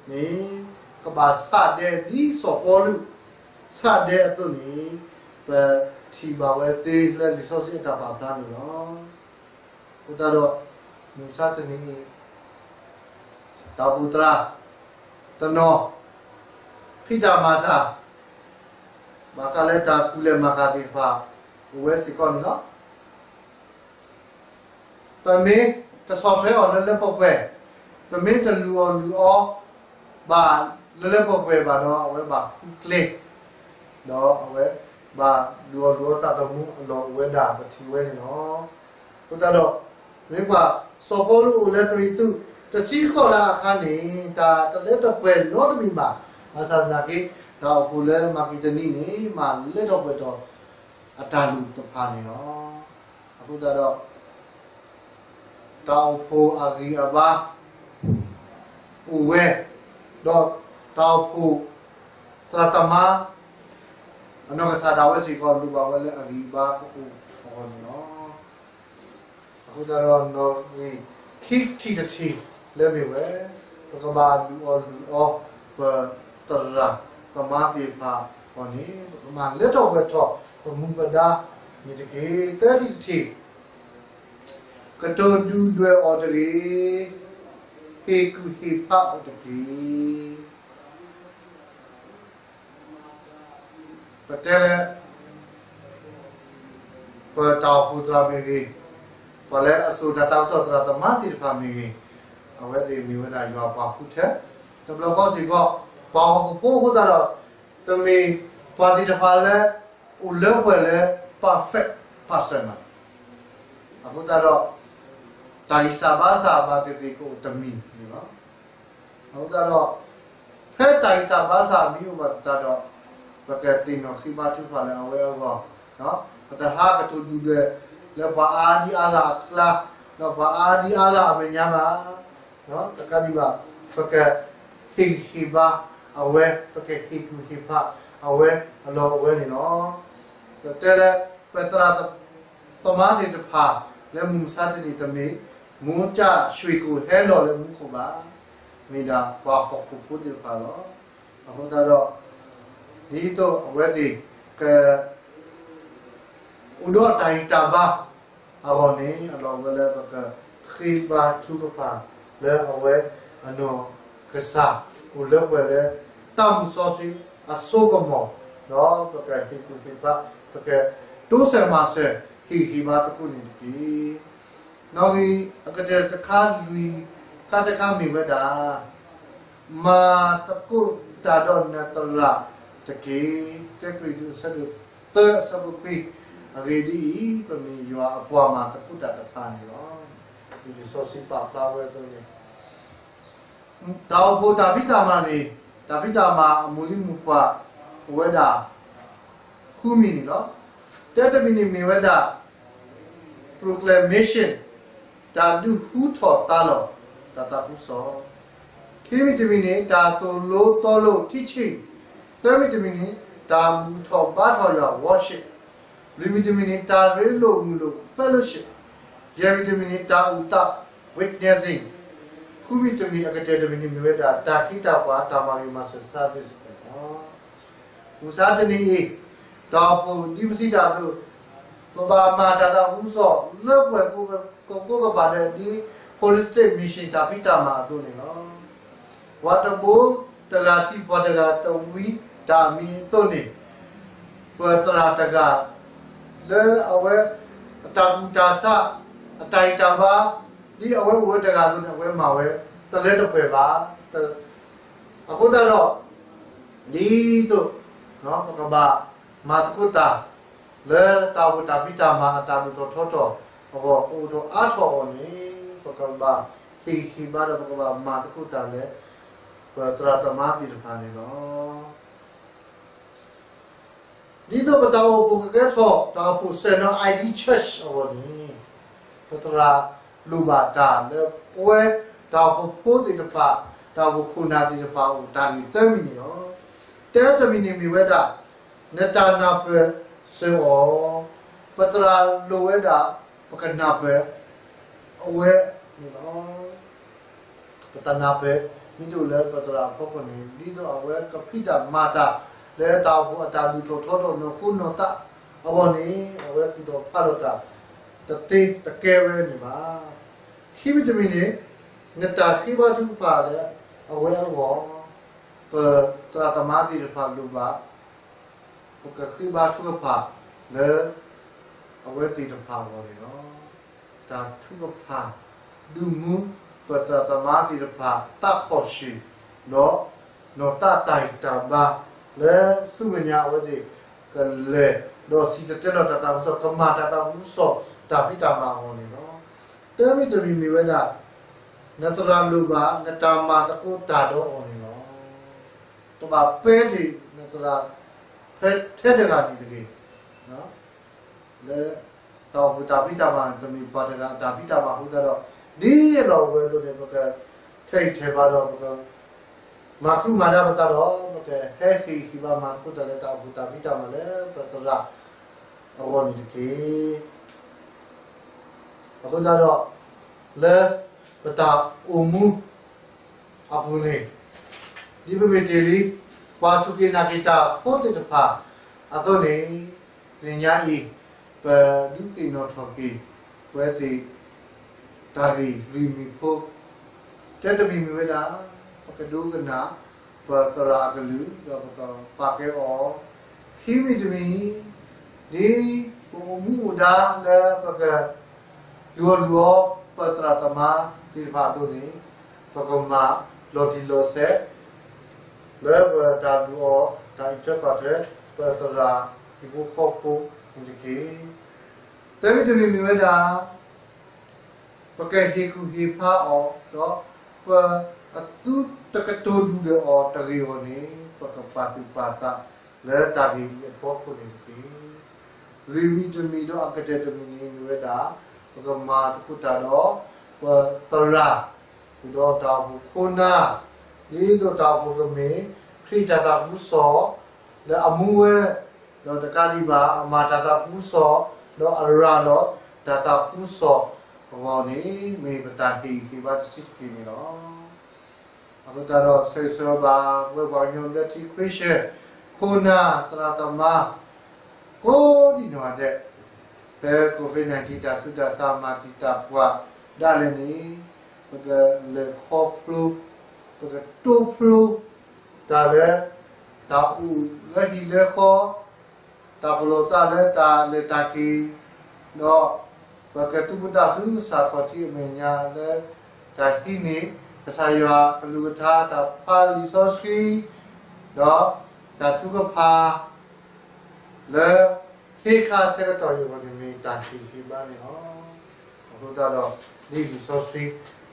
န့ၣ် ကဘၣ်ဆၣ်ဒဲဒ်စီၤပီလူး ဆၣ်ဒဲအသိးန့ၣ် ပထံၣ်ဘၣ်ဝဲသ့လၢလံာ်စီဆှံအတၢ်ပာ်ဖျါန့ၣ်လီၤ. အဃိသတးဒီး မုၢ်မဆါတနံၤအံၤ တၢ်အိၣ်ဖှိၣ်သရၣ် တနီၤ ဖံးတၢ်မၤတၢ် ဘၣ်ဃးလၢတၢ်ကူၣ်လဲၤမၤကၤသ့ၣ်တဖၣ် အိၣ်ဝဲစ့ၢ်ကီးန့ၣ်လီၤ. ပမ့ၢ်တဆီၣ်ထွဲအီၤလၢလၢပှဲၤပှဲၤ, ပမ့ၢ်တလုၢ်အီၣ်လုၢ်အီဘၣ်လၢလၢပှဲၤပှဲၤဘၣ်ဒီး အဝဲဘၣ်ဃုကျဲ ဒီးအဝဲဘၣ်လုၢ်အီၣ်လုၢ်အီသးသမူအလီၢ်အိၣ်ဝဲဒၣ်ပထံၣ်ဝဲန့ၣ်လီၤ. အဃိသတးဒီး မ့ၢ်ကွၢ် စီၤပီလူးအိၣ်လၢကရံၣ်သူး တဆံဃိးလၢအခါန့ၣ် တၢ်တလၢတပှဲၤနီတမံၤဘၣ်. ဘၣ်ဆၣ်သနာ်က့ တၢ်အိၣ်ဖှိၣ်လၢမၤက့ဒနံန့ၣ် မၤလၢထီၣ်ပှဲၤထီၣ်အတၢ်လုၢ်တဖၣ်န့ၣ်လီၤ. အဃိသတးဒီး တၢ်အိၣ်ဖှိၣ်အဂံၢ်အဘါ အိၣ်ဝဲ, ဒီးတၢ်အိၣ်ဖှိၣ်သရၣ်သမါ အနီၢ်ကစၢ်ဒၣ်ဝဲစ့ၢ်ကီး လိၣ်ဘၣ်ဝဲလၢအဂံၢ်အဘါကအိၣ်အဂီၢ်န့ၣ်လီၤ. အဃိသတးဒီး နီၣ်ဂံၢ်ခံထံၣ်တထံၣ်လၢမ့ၢ်ဝဲ ပကဘၣ်လုၢ်အီၣ်လုၢ်အီ ပသရၣ်သမါသ့ၣ်တဖၣ်အဂီၢ်န့ၣ် ပကမၤလၢထီၣ်ပှဲၤထီၣ် ပမူပဒါန့ၣ်တက့ၢ်. သၢထံၣ်တထံၣ် ကတိၤဒုၣ်ဒွဲၣ်အီၤတဂ့ၤ, ဟ့ၣ်ကူၣ်ဟ့ၣ်ဖးအီၤတက့ၢ်. ပတဲလၢ ပတၢ်အိၣ်ဖှိၣ်သရၣ်မ့ၢ်ဂ့ၤ, ပှၤလၢအစိာ်တၢ်သးခုကစီၣ်သရၣ်သမါသ့ၣ်တဖၣ်မ့ၢ်ဂ့ၤ, အဝဲသ့ၣ်မ့ၢ်ဝဲဒၣ်ယွၤပှၤဃုထၢ, တဘျီဃီစ့ၢ်ကီး ပှၤဟီၣ်ခိၣ်ဖိအဃိသတးဒီး တမ့ၢ်ပှၤသ့ၣ်တဖၣ်လၢ အိၣ်လၢပှဲၤလၢ perfect person ဘၣ်. အဃိသတးဒီး တၢ်ဂံၢ်စၢ်ဘါစၢ်ဘၣ်သ့ၣ်သ့ၣ်ကအိၣ်တမံၤန့ၣ်လီၤ. အဃိသတးဒီး ဖဲတၢ်ဂံၢ်စၢ်ဘါစၢ်မ့ၢ်အိၣ်ဘၣ်သတးဒီး ပကသ့ၣ်နီၣ်ဃ့ဘါထုကဖၣ်လၢအဝဲအဂီၢ်, ပတဟးကတိၤဒုၣ်ဒွဲၣ်လၢပှၤအါဒံအါဂၤအကျါ, ဒီးပှၤအါဒံအါဂၤအမဲာ်ညါဘၣ်. တကးဒံးဘၣ် ပကဟ့ၣ်ဂံၢ်ဟ့ၣ်ဘါအဝဲ, ပကဟ့ၣ်ကူၣ်ဟ့ၣ်ဖးအဝဲအလီၢ်အိၣ်ဝဲန့ၣ်လီၤ. ပတဲလၢ ပသရၣ်သမါသ့ၣ်တဖၣ် လၢမုၢ်မဆါတနံၤတမ့ၢ် မိၢ်ကၠၣ်ရွှ့ၣ်ကိၣ်ဟဲလီၤလၢမူခိၣ်ဘၣ်, မ့ၢ်ဒၣ်ပှၤဟီၣ်ခိၣ်ဖိသ့ၣ်တဖၣ်လီၤ. အဃိသတးဒီး ဒ်သိးအဝဲသ့ၣ်က အိၣ်ဒီးတၢ်ဂံၢ်တၢ်ဘါအဂီၢ်န့ၣ် အလီၢ်ဝဲလၢပကဃ့ဘါထုကဖၣ်လၢအဝဲအနီၢ်ကစၢ် အိၣ်လၢပှဲၤလၢတၢ်မုၢ်စီဆှံအစိကမီၤ, ဒီးပကဟ့ၣ်ကူၣ်ဟ့ၣ်ဖး, ပကတိစၢၤမၤစၢၤ ဟ့ၣ်ဂံၢ်ဟ့ၣ်ဘါသကိးန့ၣ်တက့ၢ်. နီၣ်ဂံၢ်အကတၢၢ်တခါလွံၢ်ခါတခါမ့ၢ်ဝဲဒၣ် မၤသကိးတၢ်ဒီးနသရၣ်တက့ၢ်. တၢကရံၣ်သူးအဆၢဒိၣ်သၢအဆၢဖိခွံ, အဂ့ၢ်ဒ်အံၤ, ပမ့ၢ်ယွၤအပှၤမၤသကိးတၢ်တဖၣ်န့ၣ်လီၤ. လံာ်စီဆှံပာ်ဖျါဝဲအသိးန့ၣ် တၢ်အိၣ်ဖှိၣ်တၢ်ဖံးတၢ်မၤန့ၣ် တၢ်ဖံးတၢ်မၤအမိၢ်လံမိၢ်ပှၢ်အိၣ်ဝဲဒၣ် ဃုမံၤန့ၣ်လီၤ. တၢတမံၤန့ၣ်မ့ၢ်ဝဲဒၣ် proclamation တၢ်ဒုးဟူထီၣ်သါလီၤတၢ်သးခုကစီၣ်, ခံမံၤတမံၤန့ၣ် တၢ်သိၣ်လိသီလိ teaching, သၢမံၤတမံၤန့ၣ် တၢ်ဘူၣ်ထီၣ်ဘါထီၣ်ယွၤ worship, လွံၢ်မံၤတမံၤန့ၣ် တၢ်ရ့လိာ်မုာ်လိာ် fellowship, ယဲၢ်မံၤတမံၤန့ၣ် တၢ်အုၣ်သး witnessing, ဃုမံၤတမံၤ အကတၢၢ်တမံၤန့ၣ် မ့ၢ်ဝဲဒၣ် တၢ်ဃံတၢ်ကွၢ် တၢ်မၤဂ့ၤမၤစၢၤ service န့ၣ်လီၤ. မုၢ်ဆါတနံၤအံၤ တၢ်အိၣ်ဖှိၣ်ဒ်ပစံးတၢ်အသိး ပဘၣ်မၤတၢ်သးခုကစီၣ်လၢပှဲၤကိးဂၤဘၣ်ဒ် Holistic Mission တၢ်ဖံးတၢ်မၤအသိးန့ၣ်လီၤ. ပှၤတဘိတဂၤထံၣ်ပှၤတဂၤတဝံတၢ်အမံၤအသိးန့ၣ် ပသရၣ်တဂၤ လၢအဝဲ အတၢ်ကူၣ်တၢ်ဆး အတၢ်ဂံၢ်တၢ်ဘါ ဒ်အဝဲအိၣ်ဝဲတဂၤအသိးန့ၣ် အဝဲမၤဝဲ တလၢတပှဲၤဘၣ်. အဃိသတးဒီး ဒ်သိး ပကဘၣ်မၤသကိးတၢ် လၢတၢ်အိၣ်ဖှိၣ်တၢ်ဖံးတၢ်မၤအတၢ်ဒိၣ်ထီၣ်ထီထီၣ်အဂီၢ် ကအိၣ်ထီၣ်အါထီၣ်အဂီၢ်န့ၣ် ပကဘၣ်ဟ့ၣ်ဂံၢ်ဟ့ၣ်ဘါဒီး ပကဘၣ်မၤသကိးတၢ်လၢ ပသရၣ်သမါသ့ၣ်တဖၣ်န့ၣ်လီၤ. ဒ်သိးပတၢ်အိၣ်ဖှိၣ်ကကဲထီၣ် တၢ်အိၣ်ဖှိၣ်စဲၣ်နီၤ ID Church အဂီၢ်န့ၣ် ပသရၣ်လိၣ်ဘၣ်တၢ်လၢပဝဲတၢ်အိၣ်ဖှိၣ်ဖိသ့ၣ်တဖၣ် တၢ်အိၣ်ဖှိၣ်ခိၣ်နၢ်သ့ၣ်တဖၣ်အိၣ်တၢ်ဂ့ၢ်သၢမံၤန့ၣ်လီၤ. တၢတမံၤန့ၣ်မ့ၢ်ဝဲဒၣ် နတၢ်နၢ်ပၢၢ်စၢၤအီၤ, ပသရၣ်လိၣ်ဝဲဒၣ် ပကနၢ်ပၢၢ် အဝဲန့ၣ်လီၤ. ပတၢ်နၢ်ပၢၢ် မ့ၢ်တအိၣ်လၢပသရၣ်အဖီခိၣ်န့ၣ် ဒ်သိးအဝဲကဖံးတၢ်မၤတၢ် လၢတၢ်အိၣ်ဖှိၣ်အတၢ်ဒုးထီၣ်ထီထီၣ်နီၢ်ခိနီၢ်သးအဂီၢ်န့ၣ် အဝဲကူၣ်ထီၣ်ဖးလီၤတၢ် တသ့တကဲဝဲန့ၣ်ဘၣ်. ခံမံၤတမံၤန့ၣ် နတၢ်ဃ့ဘါထုကဖၣ်လၢအဝဲအဂီၢ် ပသရၣ်သမါသ့ၣ်တဖၣ်လိၣ်ဘၣ် ပကဃ့ဘါထုကဖၣ်လၢ အဝဲသ့ၣ်တဖၣ်အဂီၢ်န့ၣ်လီၤ. တၢ်ထုကဖၣ်ဒုးမူ ပသရၣ်သမါသ့ၣ်တဖၣ် သးခီၣ်ဆူၣ် ဒီးနီၢ်သးတၢ်ဂံၢ်တၢ်ဘါ လၢဆူမဲာ်ညါအဝဲသ့ၣ်ကလဲၤ ဒီးစံၣ်တဲၤတဲလီၤတၢ်သးခုကစီၣ် ကမၤတၢ်သးခုကစီၣ် တၢ်ဖံးတၢ်မၤအဂီၢ်န့ၣ်လီၤ. တၢမံၤတမံၤမ့ၢ်ဝဲဒၣ် နသရၣ်လိၣ်ဘၣ် နတၢ်မၤသကိးတၢ်ဒီးအီၤန့ၣ်လီၤ. တဘၣ်ပဲဒံးနသရၣ် ဖဲထဲတဂၤန့ၣ်တဂ့ၤ လၢတၢ်အိၣ်ဖှိၣ်တၢ်ဖံးတၢ်မၤ တမ့ၢ်ပှၤတဂၤအတၢ်ဖံးတၢ်မၤအဃိသတးဒီး ဒ်အလီၢ်အိၣ်ဝဲအသိးန့ၣ် ပကထဲးဂံၢ်ထဲးဘါဒီး ပကမၤဃုမၤဒါပသးဒီး ပကဟဲဃ့ၢ်ဃ့ၢ်ဘါမၤသကိးတၢ်လၢတၢ်အိၣ်ဖှိၣ်တၢ်ဖံးတၢ်မၤလၢပသရၣ် အဂီၢ်န့ၣ်တက့ၢ်. အဃိသတးဒီး လၢပတၢ်အိၣ်မူအပူၤန့ၣ် ဒ်ပမ့ၢ်တ့ၢ်လံ ပှၤစူၢ်က့ၤနာ်က့ၤတၢ်ဖိသ့ၣ်တဖၣ်အသိးန့ၣ် တနံၤညါအံၤ ပဒုးသ့ၣ်နီၣ်ထီၣ်က့ၤ ပဝဲသ့ၣ် တၢ်ဂ့ၢ်လွံၢ်မံၤဖိ တၢတမံၤမ့ၢ်ဝဲဒၣ် ပကဒိကနၣ် ပသရၣ်အကလုၢ် ဒီးပကပာ်ကဲအီၤ, ခံမံၤတမံၤ ဒ်ပအိၣ်မူအိၣ်ဒါလၢပက ဒုးအီၣ်လုၢ်အီပသရၣ်သမါသ့ၣ်တဖၣ်အသိးန့ၣ် ပကမၤလီၤတံၢ်လီၤဆဲး လၢပတၢ်ဒုးအီၣ်တၢ်အံးထွဲကွၢ်ထွဲ ပသရၣ်ဟံၣ်ဖိဃီဖိန့ၣ်တက့ၢ်. သၢမံၤတမံၤမ့ၢ်ဝဲဒၣ် ပကဟ့ၣ်ကူၣ်ဟ့ၣ်ဖးအီၤ ဒီးပအသူတကတိၤဒုၣ်ဒီးအီၤတဂ့ၤအဂီၢ်န့ၣ် ပကပာ်သူၣ်ပာ်သးလၢတၢ်ဂ့ၢ်အံၤအဖီခိၣ်န့ၣ်တက့ၢ်. လွံၢ်မံၤတမံၤဒီးအကတၢၢ်တမံၤန့ၣ်မ့ၢ်ဝဲဒၣ် ပကမၤသကိးတၢ်ဒီး ပသရၣ် ဒီးတၢ်အိၣ်ဖှိၣ်ခိၣ်နၢ် ဒ်သိးတၢ်အိၣ်ဖှိၣ်ကမ့ၢ် ခရံာ်တၢ်သးခုကစီၣ် လၢအမူဝဲ ဒီးတကးဒံးဘၣ် အမၤတၢ်သးခုကစီၣ် ဒီးအရၤလီၤတၢ်သးခုကစီၣ် အဂီၢ်န့ၣ် မ့ၢ်ပတၢ်ဟ့ၣ်ဂံၢ်ဟ့ၣ်ဘါတဆံးတက့ၢ်န့ၣ်လီၤ. အဃိသတးဒီး ဆၢဂ့ၤဆၢဝါဘၣ် ပဝဲပှၤကညီဘျၢထံခဝ့ၡၢၣ် ခိၣ်နၢ်သရၣ်သမါ ကိးဒံနီၢ်ဂၤဒဲး, ဖဲ COVID nineteen တၢ်ဆူးတၢ်ဆါမၤတံာ်တာ်ပှၤဒၣ်လဲာ်န့ၣ် ပကလဲၤခီဖျိ ပကတိဖျိ တၢ်လၢ တၢ်အိၣ်လၢဟံၣ်လၢဃီ တၢ်ပလီၢ်သးလၢတၢ်လဲၤတၢ်က့ၤ ဒီးပကသူၣ်ပသးဆူကစၢ်ခီၣ်ထံးအမဲာ်ညါလၢ တၢ်ဟံးန့ၢ် ကစၢ်ယွၤကလုၢ်ကထါ တၢ်ဖးလံာ်စီဆှံ ဒီးတၢ်ထုကဖၣ် လၢ ခ့ခါဆၢကတီၢ်အံၤအဂီၢ်န့ၣ် မ့ၢ်တၢ်ဟ့ၣ်ဂံၢ်ဟ့ၣ်ဘါန့ၣ်လီၤ. အဃိသတးဒီး ဒ်လံာ်စီ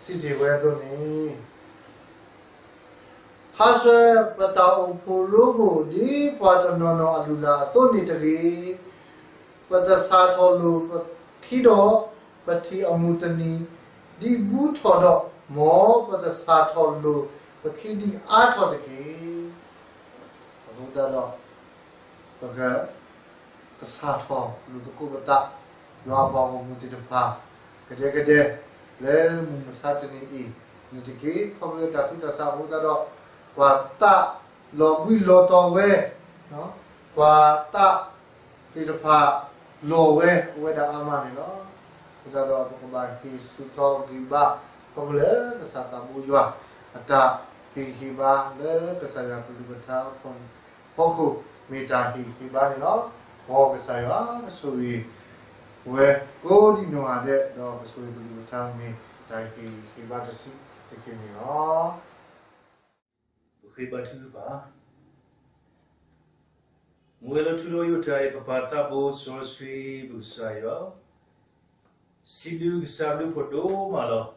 ဆှံစံးတ့ၢ်ဝဲအသိးန့ၣ် ဟးဆှဲးပတၢ်အိၣ်ဖှိၣ်ရိဖှိၣ် ဒ်ပှၤတနီၤနီၤအလုၢ်အလၢ်အသိးန့ၣ်တဂ့ၤ, ပသဆၣ်ထီၣ်လိာ်ပခံဒီး ပထံၣ်အမုၢ်တနံၤ ဒ်ဘူးထီၣ်ဒီး မ်ပသဆၣ်ထီၣ်လိာ်ပခံဒ်အါထီၣ်တက့ၢ်. အဃိသတးဒီး ပက ကစၢ်ထီၣ်လိာ်သကိးပသး ယွၤအပှၤဂီၢ်မုၢ်သ့ၣ်တဖၣ် ကဒဲကဒဲ လၢမုၢ်မဆါတနံၤအံၤန့ၣ်တက့ၢ်. ခီဖျိလၢတၢ်ဆူးတၢ်ဆါအဃိသတးဒီး ပှၤသးလီၤဘှံးလီၤတီၤဝဲ, ပှၤသးသ့ၣ်တဖၣ်လီၤဝဲ အိၣ်ဝဲဒၣ်အါမးန့ၣ်လီၤ. အဃိသတးဒီး ပကဘၣ်ဟ့ၣ်ဆူၣ်ထီၣ်ဂံၢ်ဘါ ခီဖျိလၢကစၢ်သးဘိယွၤ အတၢ်ဟ့ၣ်ဂံၢ်ဟ့ၣ်ဘါလၢကစၢ်ယွၤကလုၢ်ကထါအဖီခိၣ် မ့ၢ်တၢ်ဟ့ၣ်ဂံၢ်ဟ့ၣ်ဘါန့ၣ်လီၤ. မ်ကစၢ်ယွၤကဆိၣ်ဂ့ၤဝဲကိးဒံနီၢ်ဂၤဒဲး ဒီးကဆိၣ်ဂ့ၤကလုၢ်ကထါမ့ၢ်တၢ်ဟ့ၣ်ဂံၢ်ဟ့ၣ်ဘါတဆံးတက့ၢ်န့ၣ်လီၤ. ပဃ့ဘါထုကဖၣ်. မူဝဲလီၤထူလီၤယိာ်တၢ်အံၤ ပပၢ်သးဘိစီဆှံပကစၢ်ယွၤ, စံးဘျုးကစၢ်ဘျုးဖှိၣ်ဒိၣ်မးလီၤ.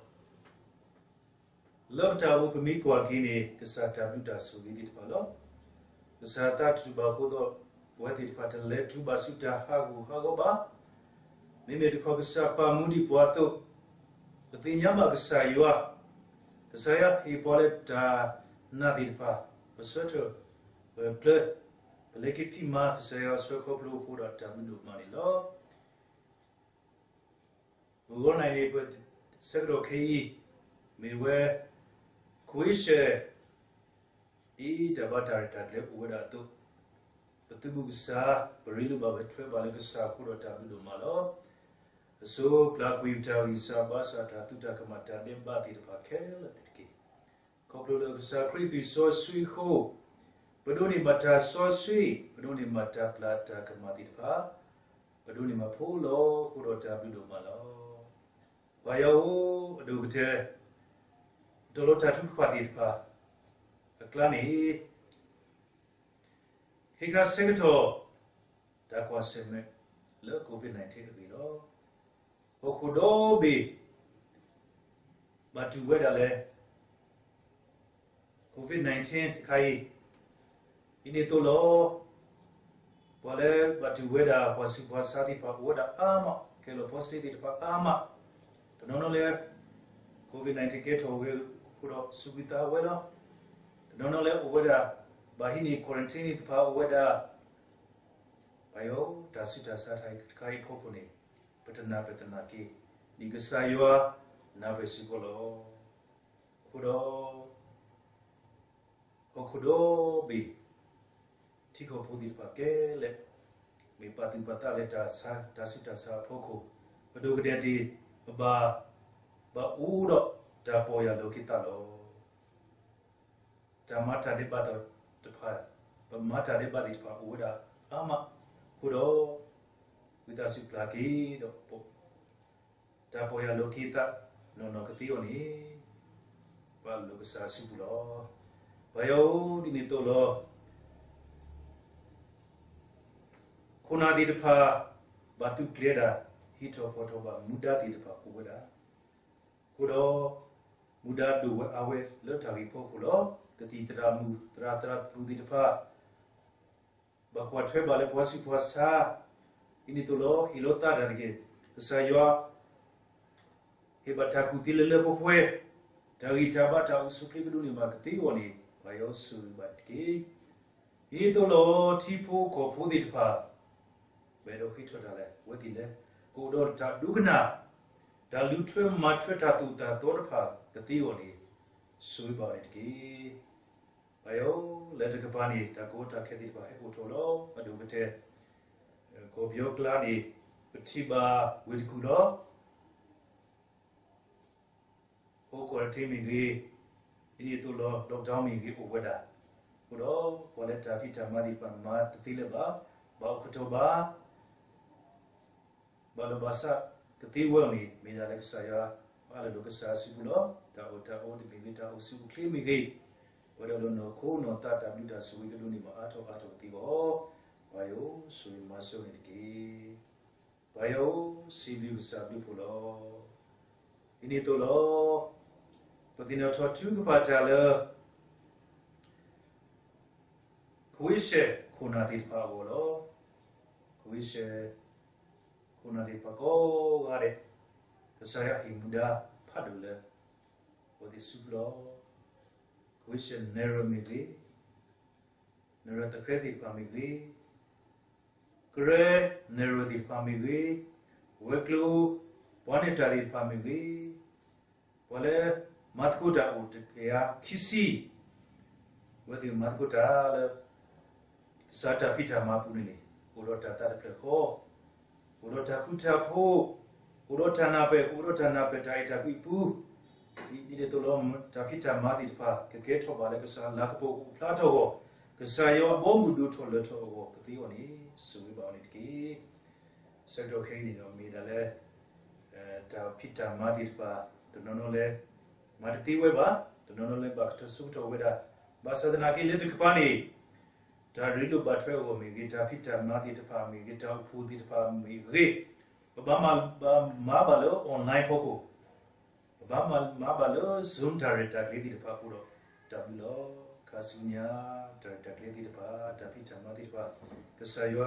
လၢပတၢ်အိၣ်မူပမ့ၢ်ကွၢ်က့ၤန့ၣ် ကစၢ်တၢ်ဘျုးတၢ်ဆိၣ်ဂ့ၤသ့ၣ်တဖၣ်လီၤ. ကစၢ်သးတတူၢ်ဘၣ်အဃိဒီး ပဝဲသ့ၣ်တဖၣ်တလဲၤတူၢ်ဘၣ်ဆူတၢ်ဟးဂူာ်ဟးဂီၤဘၣ်. မ့မ့ၢ်တခီကစၢ်ပာ်မူဒံးပှၤအသိး, ပသ့ၣ်ညါဘၣ်ကစၢ်ယွၤ, ကစၢ်ယွၤဟ့ၣ်ပှၤလၢတၢ်နာ်သ့ၣ်တဖၣ်, ပဆၢထၢၣ်, ပကျၢ, ပလဲၤက့ၤဖံးမၤကစၢ်ယွၤဆှၢခီဖျိအဃိဒီးတၢ်ဘျုးဒိၣ်မးန့ၣ်လီၤ. မုၢ်ဂီၤနၤအံၤန့ၣ် ပဆၢကတီၢ်ခဲအံၤ မ့ၢ်ဝဲ ခွံဆဲး ဒ်တၢ်ဘါတၢ်ရဲၣ်တၢ်ကျဲၤအိၣ်ဝဲဒၣ်အသိး, ပသုးဘူးကစၢ်, ပရ့လိာ်ဘၣ်ဝဲထွဲဘၣ်လၢကစၢ်အဃိဒီးတၢ်ဘျုးဒိၣ်မးလီၤ. အဆိပျၢ်ကွံာ်ပတၢ်ဂံၢ်စၢ်ဘါစၢ်တၢ်သူတၢ်ကမၣ်တၢ်ဒဲးဘးသ့ၣ်တဖၣ်ခဲလၢာ်န့ၣ်တက့ၢ်. ခီဖျိလၢကစၢ်ခရံာ်သွံၣ်စီဆှံအဃိ, ပဒိးန့ၢ်ဘၣ်တၢ်စီဆှံ, ပဒိးန့ၢ်ဘၣ်တၢ်ပျၢ်တၢ်ကမၣ်သ့ၣ်တဖၣ်, ပဒိးန့ၢ်ဘၣ်ဖိလီၤအဃိဒီးတၢ်ဘျုးဒိၣ်မးလီၤ. ပၢ်ယွၤဧၢ, အဒိၣ်ကတၢၢ် တၢ်လီၤတၢ်ထုကဖၣ်သ့ၣ်တဖၣ် အကျါန့ၣ် ဟ့ၣ်ခါဆၢကတီၢ် တၢ်ကွၢ်ဆၢၣ်မဲာ်လၢ COVID nineteen အဂ့ၢ်လီၤ. ဟီၣ်ခိၣ်ဒီဘ့ၣ် ဘၣ်တူၢ်ဝဲဒၣ်လၢ COVID nineteen တခါအံၤ, ဒ်န့ၣ်အသိးလီၤ. ပှၤလၢဘၣ်တူၢ်ဝဲဒၣ်ပှၤဆူးပှၤဆါသ့ၣ်တဖၣ်အိၣ်ဝဲဒၣ်အါမး, ကဲလီၤ positive သ့ၣ်တဖၣ်အါမး, တနီၤနီၤလၢ COVID nineteen ကဲထီၣ်ဝဲအဃိဒီးစူးကွံာ်သးဝဲလီၤ. တနီၤနီၤလၢအိၣ်ဝဲဒၣ် ဘၣ်ဟံးန့ၢ် quarantine သ့ၣ်တဖၣ်အိၣ်ဝဲဒၣ် ပၢ်ယွၤဧၢ, တၢ်ဆူးတၢ်ဆါတခါအံၤအဖီခိၣ်န့ၣ် ပတနာ်ပတနာ်က့ၤ, ဒ်ကစၢ်ယွၤနာ်ပှဲၤစ့ၢ်ကီးလီၤ. အဃိဒီး ဟီၣ်ခိၣ်ဒီဘ့ၣ် ထံကီၢ်ဖိသ့ၣ်တဖၣ်ခဲလၢာ် မ့ၢ်ပာ်သူၣ်ပာ်သးလၢတၢ်ဆါ, တၢ်ဆူးတၢ်ဆါအဖီခိၣ်, ပဒိးကဒဲးတ့ၢ် ပဘၣ်, ဘၣ်အိၣ်ဒီးတၢ်ပီၢ်ယၢ်လီၤက့ၤသးလီၤ. တၢ်မၤတၢ်ဒဲးဘးသ့ၣ်တဖၣ်, ပမၤတၢ်ဒဲးဘးသ့ၣ်တဖၣ်အိၣ်ဝဲဒၣ်အါမး, အဃိဒီး ဝံသးစူၤပျၢ်က့ၤဒီး တၢ်ပီၢ်ယၢ်လီၤက့ၤသး နီၢ်နီၢ်ကသ့အီၤန့ၣ် ပာ်လီၤကစၢ်အစုပူၤလီၤ. ပၢ်ယွၤဧၢ, ဒ်န့ၣ်အသိးလီၤ. ခိၣ်နၢ်သ့ၣ်တဖၣ် ဘၣ်သူးကျဲၤဒၣ် ဟံးထီၣ်ဖီၣ်ထီၣ်ဘၣ်မူဒါသ့ၣ်တဖၣ်အိၣ်ဝဲဒၣ်, အဃိဒီး မူဒါဒိၣ်ဝဲအါဝဲလၢတၢ်ဂ့ၢ်ဖီခိၣ်လီၤ. ကသံၣ်သရၣ်မုၣ် သရၣ်သရၣ်မုၣ်သ့ၣ်တဖၣ် ဘၣ်ကွၢ်ထွဲဘၣ်လၢပှၤဆူးပှၤဆါ, ဒ်န့ၣ်အသိးလီၤ. ဟ့ၣ်လီၤသးတၢ်တက့ၢ်. ကစၢ်ယွၤ ဟ့ၣ်ဘၣ်တၢ်ကူၣ်သ့လၢလၢပှဲၤပှဲၤ, တၢ်ဂံၢ်တၢ်ဘါတၢ်အိၣ်ဆူၣ်အိၣ်ချ့ကဒိးန့ၢ်ဘၣ်ကသ့အဂီၢ်န့ၣ် ပၢ်ယွၤဆိၣ်ဂ့ၤဘၣ်တက့ၢ်. ဒ်န့ၣ်အသိးလီၤ. ထံဖိကီၢ်ဖိသ့ၣ်တဖၣ် ပအဲၣ်ဒိးဃ့ထီၣ်တၢ်လၢ အဝဲသ့ၣ်လၢ ကအိၣ်ဒီးတၢ်ဒိကနၣ် တၢ်လူၤထွဲမၤထွဲတၢ်သိၣ်တၢ်သီတဖၣ်ကသ့အဂီၢ်န့ၣ်, ဆိၣ်ဂ့ၤဘၣ်အီၤန့ၣ်တက့ၢ်. ပၢ်ယွၤဧၢ, လၢတကပၤန့ၣ် တၢ်ကီတၢ်ခဲသ့ၣ်တဖၣ်ဟဲအိၣ်ထီၣ်လီၤ. အဒိၣ်ကတၢၢ် ကီၢ်ပယီၤကျါန့ၣ် ပထံၣ်ဘၣ်ဝ့ၢ်တကူၣ်လီၤ. ဟိကီၢ်တထံမ့ၢ်ဂ့ၤ, ဒ်န့ၣ်အသိးလီၤ lockdown မ့ၢ်ဂ့ၤအိၣ်ဝဲဒၣ်, အဃိဒီး ပှၤလၢတၢ်ဖံးတၢ်မၤသ့ၣ်တဖၣ်မၤတသ့လၢၤဘၣ်, ဘၣ်အိၣ်ခီၣ်ထီၣ်ဘၣ် ဘၣ်လီၤဘၣ်ဆၣ်ကသ့ဝဲအဂီၢ်န့ၣ် မ့ၢ်ဒၣ်လၢကစၢ်ယွၤ ပအၢၣ်လီၤကစၢ်စုပူၤလီၤ. တၢ်အီၣ်တၢ်အီတမ့ၢ်ဂ့ၤ, တၢ်အိၣ်ဆူၣ်အိၣ်ချ့မ့ၢ်ဂ့ၤ, ပှဲၤဒီးလၢနီၢ်ခိနီၢ်သးတၢ်ဘျုးတၢ်ဆိၣ်ဂ့ၤကဒိးန့ၢ်ဘၣ်အါထီၣ်အါထီၣ်ကသ့အဂီၢ်, ပၢ်ယွၤဧၢ, ဆိၣ်ဂ့ၤမၤစၢၤန့ၣ်တက့ၢ်. ပၢ်ယွၤဧၢ, စံးဘျုးကစၢ်ဘျုးဖှိၣ်လီၤ. ဒ်န့ၣ်အသိးလီၤ. ပသ့ၣ်နီၣ်ထီၣ်ထုကဖၣ်တၢ်လၢ ခဝ့ၡဲၣ်ခိၣ်နၢ်သ့ၣ်တဖၣ်အဂီၢ်လီၤ. ခဝ့ၡဲၣ်ခိၣ်နၢ်သ့ၣ်တဖၣ်ကိးဂၤဒဲး, ကစၢ်ယွၤဟ့ၣ်မူဒါဖးဒိၣ်လၢ အဝဲသ့ၣ်စုပူၤလီၤ. ခဝ့ၡဲၣ်နဲၣ်ရွဲၣ်မ့ၢ်ဂ့ၤ, နဲၣ်ရွဲၣ်သဃဲသ့ၣ်တဖၣ်မ့ၢ်ဂ့ၤ, ကရၢနဲၣ်ရွဲၣ်သ့ၣ်တဖၣ်မ့ၢ်ဂ့ၤ, ဝဲၤကျိၤပှၤနဲၣ်တၢ်သ့ၣ်တဖၣ်မ့ၢ်ဂ့ၤ, ပှၤလၢမၤသကိးတၢ်အိၣ်တကယၤခံဆံ, အဝဲသ့ၣ်မၤသကိးတၢ်လၢ ကစၢ်တၢ်ဖံးတၢ်မၤပူၤန့ၣ်န့ၣ် အိၣ်ဒီးတၢ်သးတဖျၢၣ်ဃီ, အိၣ်ဒီးတၢ်ဃူတၢ်ဖိး, အိၣ်ဒီးတၢ်နၢ်ပၢၢ်, အိၣ်ဒီးတၢ်နၢ်ပၢၢ်တၢ်အဲၣ်တၢ်ကွံအပူၤ, ဒ်န့ၣ်အသိးလီၤ. တၢ်ဖံးတၢ်မၤသ့ၣ်တဖၣ် ကကဲထီၣ်ဘၣ်လၢကစၢ်လၤကပီၤကအိၣ်ဖျါထီၣ်အဂီၢ်, ကစၢ်ယွၤအဘီအမုၢ်ဒိၣ်ထီၣ်လၢာ်ထီၣ်အဂီၢ်ကသ့အဂီၢ်န့ၣ် ဆိၣ်ဂ့ၤဘၣ်အီၤန့ၣ်တက့ၢ်. ဆၢကတီၢ်ခဲအံၤန့ၣ်ဒီးမ့ၢ်ဒၣ်လၢ တၢ်ဖံးတၢ်မၤသ့ၣ်တဖၣ် တနီၤနီၤလၢ မၤတသ့ဝဲဘၣ်, တနီၤနီၤလၢဘၣ်ကထၢၣ်ဆိကတီၢ်ဝဲဒၣ်, ဘၣ်ဆၣ်သနာ်က့လၢတကပၤန့ၣ် တၢ်ရ့လိာ်ဘၣ်ထွဲအဂီၢ်မ့ၢ်ဂ့ၤ, တၢ်ဖံးတၢ်မၤသ့ၣ်တဖၣ်မ့ၢ်ဂ့ၤ, တၢ်အိၣ်ဖှိၣ်သ့ၣ်တဖၣ်မ့ၢ်ဂ့ၤ, ပဘၣ်မၤဘၣ်လၢ online ဖီခိၣ်, ပဘၣ်မၤဘၣ်လၢ Zoom တၢ်ရဲၣ်တၢ်ကျဲၤသ့ၣ်တဖၣ်အဃိဒီး တၢ်ဘျုးလီၤ. ခါဆူညါ တၢ်ရဲၣ်တၢ်ကျဲၤသ့ၣ်တဖၣ်, တၢ်ဖံးတၢ်မၤသ့ၣ်တဖၣ်, ကစၢ်ယွၤ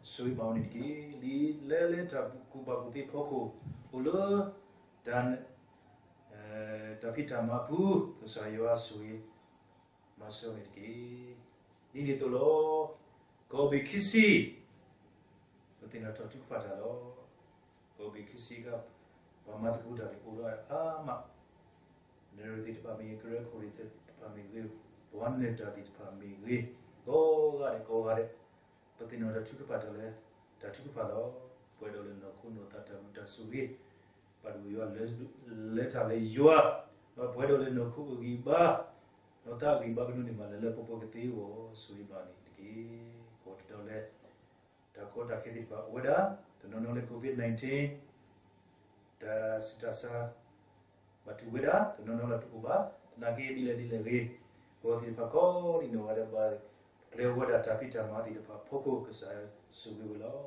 ဆိၣ်ဂ့ၤဘၣ်အီၤန့ၣ်တက့ၢ်. ဒ်လဲၣ်လၢတၢ်ကူၣ်ဘၣ်ကူၣ်သ့အဖီခိၣ် အိၣ်လၢ တၢ် တၢ်ဖံးတၢ်မၤအပူၤ ကစၢ်ယွၤဆိၣ်ဂ့ၤ မၤစၢၤအီၤန့ၣ်တက့ၢ်. ဒ်န့ၣ်အသိးလီၤ. ကီၢ်ဘ့ၣ်ခံဆံ ပသ့ၣ်နီၣ်ထီၣ်ထုကဖၣ်တၢ်လီၤ. ကီၢ်ဘ့ၣ်ခံဆံခါ ပှၤမၤသကိးတၢ်န့ၣ်အိၣ်ဒီးအါမး, နဲၣ်ရွဲၣ်သ့ၣ်တဖၣ်မ့ၢ်ဂ့ၤ, ကရၢခိၣ်ရ့ၣ်သ့ၣ်တဖၣ်မ့ၢ်ဂ့ၤ, ပှၤနဲၣ်တၢ်သ့ၣ်တဖၣ်မ့ၢ်ဂ့ၤ, ကိးဂၤဒဲး ကိးဂၤဒဲး ပသ့ၣ်နီၣ်ထီၣ်ထုကဖၣ်တၢ်လၢ တၢ်ထုကဖၣ်လီၤ. ပှဲၤဒီးလၢနီၢ်ခိနီၢ်သးတၢ်ဘျုးတၢ်ဆိၣ်ဂ့ၤ, ပာ်ဒိၣ်ယွၤ လဲၤတၢ်လၢယွၤ, ဒီးပှဲၤဒီးလၢနီၢ်ခိအဂံၢ်ဘါ, နီၢ်သးအဂံၢ်ဘါကဒိးန့ၢ်ဘၣ်လၢလၢပှဲၤပှဲၤကသ့အဂီၢ် ဆိၣ်ဂ့ၤဘၣ်န့ၣ်တက့ၢ်. ကိးတတီၤလၢ တၢ်ကီတၢ်ခဲသ့ၣ်တဖၣ်အိၣ်ဝဲဒၣ်, တနီၤနီၤလၢ COVID nineteen တၢ်ဆူးတၢ်ဆါ ဘၣ်တူၢ်ဝဲဒၣ်, တနီၤနီၤလၢတအိၣ်ဘၣ်, သနာ်က့ဒ်လဲၣ်ဒ်လဲၣ်ဂ့ၤ, ကီၢ်သ့ၣ်တဖၣ်ကိးဒံနီၢ်ဂၤဒဲး ဘၣ်ကျဲၤဝဲဒၣ်တၢ်ဖံးတၢ်မၤသ့ၣ်တဖၣ်ဖီခိၣ် ကစၢ်ဆိၣ်ဂ့ၤဝဲလီၤ. ဆိၣ်ဂ့ၤဘၣ်လၢခိၣ်နၢ်သ့ၣ်တဖၣ်ကိးဒံနီၢ်ဂၤန့ၣ်တက့ၢ်. ဒ်န့ၣ်အသိးလီၤ. တၢ်အိၣ်ဖှိၣ်သ့ၣ်တဖၣ်ပသ့ၣ်နီၣ်ထီၣ်ဘၣ်, ဒ်န့ၣ်အသိး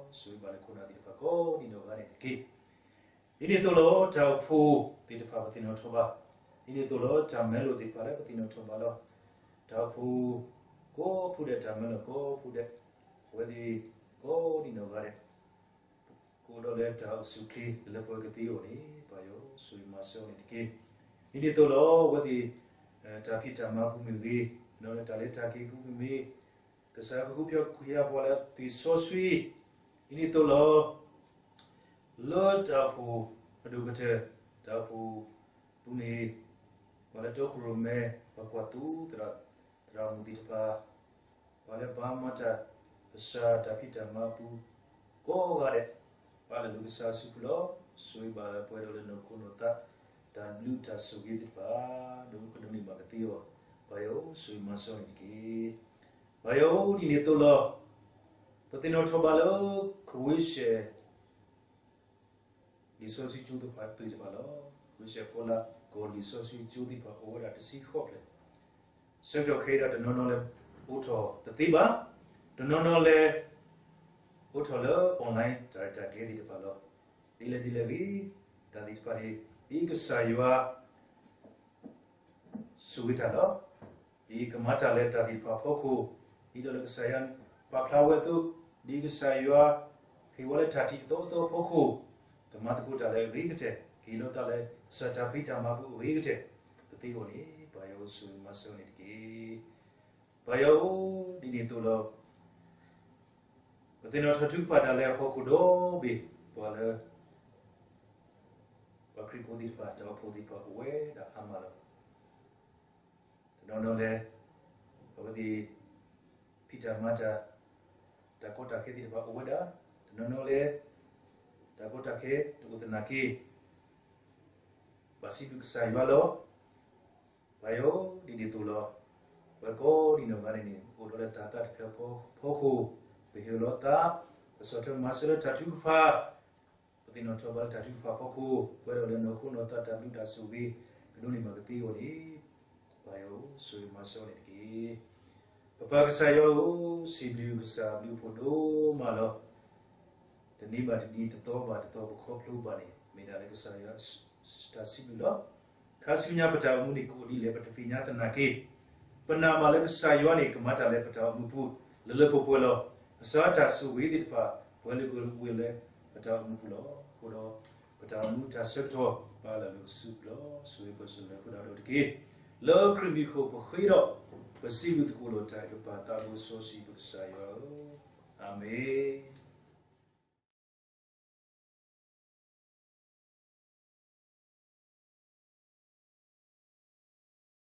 လီၤတၢ်မဲလိာ်သ့ၣ်တဖၣ်လၢပသ့ၣ်နီၣ်ထီၣ်ဘၣ်လီၤ. တၢ်အိၣ်ဖှိၣ်ကိးဖုဒဲး တၢ်မဲလိာ်ကိးဖုဒဲး, အဝဲသ့ၣ်ကိးဒံနီၢ်ဂၤဒဲး ကအိၣ်ဒီးလၢတၢ်အိၣ်ဆူၣ်အိၣ်ချ့လၢပှဲၤကသ့အဂီၢ်န့ၣ် ပၢ်ယွၤဆိၣ်ဂ့ၤမၤစၢၤအီၤန့ၣ်တက့ၢ်. ဒ်န့ၣ်အသိးလီၤ. အဝဲသ့ၣ် တၢ်ဖံးတၢ်မၤပူၤမ့ၢ်ဂ့ၤ, ဒီးလၢတၢ်လဲၤတၢ်က့ၤပူၤမ့ၢ်ဂ့ၤ, ကစၢ်ယွၤကဟုကယာ်ပှၤလၢသ့ၣ်စီဆှံ, ဒ်န့ၣ်အသိးလီၤ. လၢတၢ်အိၣ်ဖှိၣ်အဒိၣ်ကတၢၢ် တၢ်အိၣ်ဖှိၣ်ပူၤန့ၣ် ပှၤလၢတီခိၣ်ရိၣ်မဲ ပှၤကွၢ်သိသရၣ် သရၣ်မုၣ်သ့ၣ်တဖၣ်, ပှၤလၢပှၤမၤတၢ်ကစၢ်တၢ်ဖံးတၢ်မၤအပူၤ ကိးဂၤဒဲး, ပာ်လၢာ်လၢကစၢ်အစုပူၤလီၤ. ဆိၣ်ဂ့ၤဘၣ်လၢပှဲၤဒီးလၢနီၢ်ခိနီၢ်သး တၢ်ဘျုးတၢ်ဆိၣ်ဂ့ၤသ့ၣ်တဖၣ် ဒိၣ်ကဒိးန့ၢ်ဘၣ်ကသ့အီၤ, ပၢ်ယွၤဆိၣ်ဂ့ၤမၤစၢၤအီၤန့ၣ်တက့ၢ်. ပၢ်ယွၤဧၢ, ဒ်န့ၣ်အသိးလီၤ. ပသ့ၣ်နီၣ်ထီၣ်ဘၣ်လၢ ခဝ့ၡဲၣ် လံာ်စီဆှံကၠိသ့ၣ်တဖၣ်လီၤ. ခဝ့ၡဲၣ်ဖီလာ် ကီၢ်လံာ်စီဆှံကၠိသ့ၣ်တဖၣ်အိၣ်ဝဲဒၣ်တဆံဃိးဖျၢၣ်, ဆၢကတီၢ်ခဲအံၤဒီးတနီၤနီၤလၢအိးထီၣ်တသ့ဘၣ်, တနီၤနီၤလၢ အိးထီၣ်လၢ online တၢ်ရဲၣ်တၢ်ကျဲၤသ့ၣ်တဖၣ်လီၤ. ဒ်လဲၣ်ဒ်လဲၣ်ဂ့ၤ, တၢ်သ့ၣ်တဖၣ်န့ၣ် ဒ်ကစၢ်ယွၤ ဆိၣ်ဂ့ၤတၢ်လီၤ. ဒ်ကမၤတၢ်လၢတၢ်သ့ၣ်တဖၣ်အဖီခိၣ်, ဒ်သိးလၢကစၢ်ယွၤပာ်ဖျါဝဲအသိး, ဒ်ကစၢ်ယွၤဟ့ၣ်ဝဲလၢတၢ်ထံၣ်အသီအသီအဖီခိၣ်, ကမၤသကိးတၢ်လၢအဂ့ၤကတၢၢ်, ကဟ့ၣ်လီၤသးလၢကစၢ်တၢ်ဖံးတၢ်မၤပူၤအဂ့ၤကတၢၢ်, ပသ့အဂီၢ်န့ၣ် ပၢ်ယွၤဧၢဆိၣ်ဂ့ၤမၤစၢၤန့ၣ်တက့ၢ်. ပၢ်ယွၤဧၢ, ဒ်န့ၣ်အသိးလီၤ. ပသ့ၣ်နီၣ်ထီၣ်ထုကဖၣ်တၢ်လၢဟီၣ်ခိၣ်ဒီဘ့ၣ် ပှၤလၢ ခရံာ်ဖိသ့ၣ်တဖၣ် တၢ်အိၣ်ဖှိၣ်သ့ၣ်တဖၣ်အိၣ်ဝဲဒၣ်အါမးလီၤ. တနီၤနီၤလဲၣ် အဝဲသ့ၣ် ဖံးတၢ်မၤတၢ် တၢ်ကီတၢ်ခဲသ့ၣ်တဖၣ်အိၣ်ဝဲဒၣ်, တနီၤနီၤလဲၣ် တၢ်ကီတၢ်ခဲတအိၣ်သနာ်က့ ဘၣ်စံးဘျုးကစၢ်ယွၤလီၤ. ပၢ်ယွၤ ဒ်န့ၣ်အသိးလီၤ. ပဝဲကိးဒံနီၢ်ဂၤန့ၣ်န့ၣ် အိၣ်ဒီးလၢတၢ်သးတဖျၢၣ်ဖီခိၣ်, ပဟ့ၣ်လီၤသး, ပဆီၣ်ထွဲမၤစၢၤလၢတၢ်ထုကဖၣ်, ပသ့ၣ်နီၣ်ထီၣ်ဘၣ်လၢတၢ်ထုကဖၣ်ဖီခိၣ်, ပှဲၤဒီးလၢနီၢ်ခိနီၢ်သးတၢ်ဘျုးတၢ်ဆိၣ်ဂ့ၤ ကဒိးန့ၢ်ဘၣ်ကသ့အဂီၢ်န့ၣ် ပၢ်ယွၤ ဆိၣ်ဂ့ၤမၤစၢၤအီၤန့ၣ်တက့ၢ်. ပပၢ်ကစၢ်ယွၤဧၢ, စံးဘျုးကစၢ်အဘျုးအဖှိၣ်ဒိၣ်မးလီၤ. တနံၤဘၣ်တနံၤ တသီဘၣ်တသီ ပခီဖျိဘၣ်န့ၣ် မ့ၢ်ဒၣ်လၢကစၢ်ယွၤတၢ်စံးဘျုးလီၤ. ခါဆူညါပတၢ်အိၣ်မူန့ၣ် ကအိၣ်ဒ်လဲၣ် ပတသ့ၣ်ညါသနာ်က့ ပနာ်ဘၣ်လၢကစၢ်ယွၤန့ၣ် ကမၤတၢ်လၢပတၢ်အိၣ်မူပူၤ လၢလၢပှဲၤပှဲၤလီၤ. ကစၢ်တၢ်ဆိၣ်ဂ့ၤသ့ၣ်တဖၣ် ပှဲၤလိာ်ကွံာ်လၢပဝဲလၢပတၢ်အိၣ်မူပူၤလီၤ. အဃိဒီး ပတၢ်အိၣ်မူတၢ်ဆၢကတီၢ် ပာ်လၢလၢပစုပူၤလီၤ. ဆိၣ်ဂ့ၤပှၤစၢၤလၢခိၣ်ဒၣ်ဒီးတက့ၢ်. လၢခရံာ်မံၤအဃိ ပဃ့ဒီး ပစံးဘျုးသကိးလိာ်တၢ်အံၤ ပပၢ်သးဘိစီဆှံ ပကစၢ်ယွၤဧၢ, အၤမ့ၣ်.